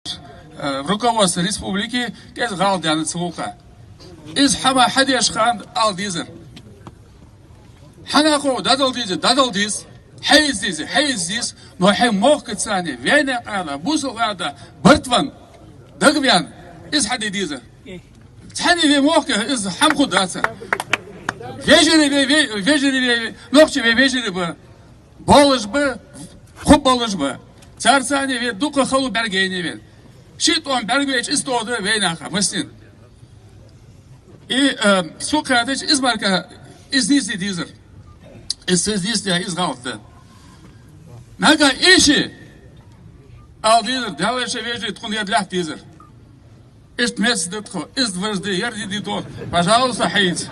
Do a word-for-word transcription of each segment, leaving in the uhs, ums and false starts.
э, руководство республики кӀезига гӀалат даьннад цу гӀулакха. Иза хӀама хьадеш хана ала дезар. Хьанахо дӀадала деза, дӀадала деза, хьаэца деза, хьаэца деза, но хьай мохк царна, вайна къала, бусалба да, бартван, дагвен, иза хьаде дезар. Цхьанне вай мохк, иза хӀама хургдац. Вежарий вай, ве-, вежарий вай, нохчий вай вежарий ба, болаш ба, хургболаш ба. Царца вай дукха хало бӀаргаяйнай вай. Ши тӀом бӀаргавайча, из тода вайнаха, массанена. И, э, сога хаьттача, из мара, из нийсде дезар. Из, из нийсде, из гӀалат да. Нагахь иштта ала дезар, Даьла шоай вежарий, тхона ер лаьтта дезар. Иштта меца да тхо, из варзде, ер де дитӀо, пожалуйста, хьаэца.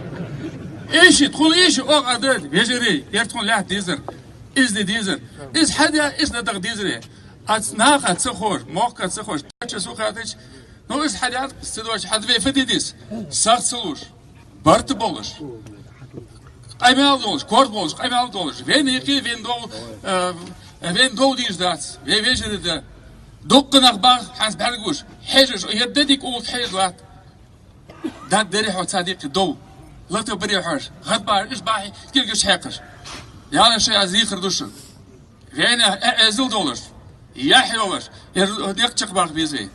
Иштта, тхона иштта оха а да, вежарий, ер тхона лаьтта дезар, из де дезар. Из хьаде, иштта ладувгӀа дезар. Аз наха ца ховш, мохка ца ховш, тача сога хаьттача, ну, из хьаде, ца дувцаш, хьаде вай фу де деза, сагӀа ца луш, барт болаш, къамаьл долаш, корта болаш, къамаьл долаш, вайна юкъе вайна дов, э, вайна дов дезаш дац, вай вежарий да. Дуккха нах ба хӀанз бӀаргагуш, хьежаш, ер деррига гӀулакх хьежаш латт. Дад дарий хьо царна юкъе дов, лата барий хьо уж, гӀадбахьаш, уж бахьа кулгаш хьекхаш. Даьла шоай аз йийхар ду шоана. Вайна э-, эзал долаш, яхь йолаш, ер никъ чакхбаккха беза вай.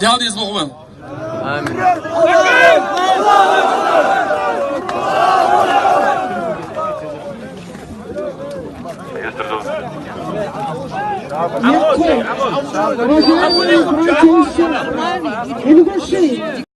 Даьла деза лулба вай. Амин.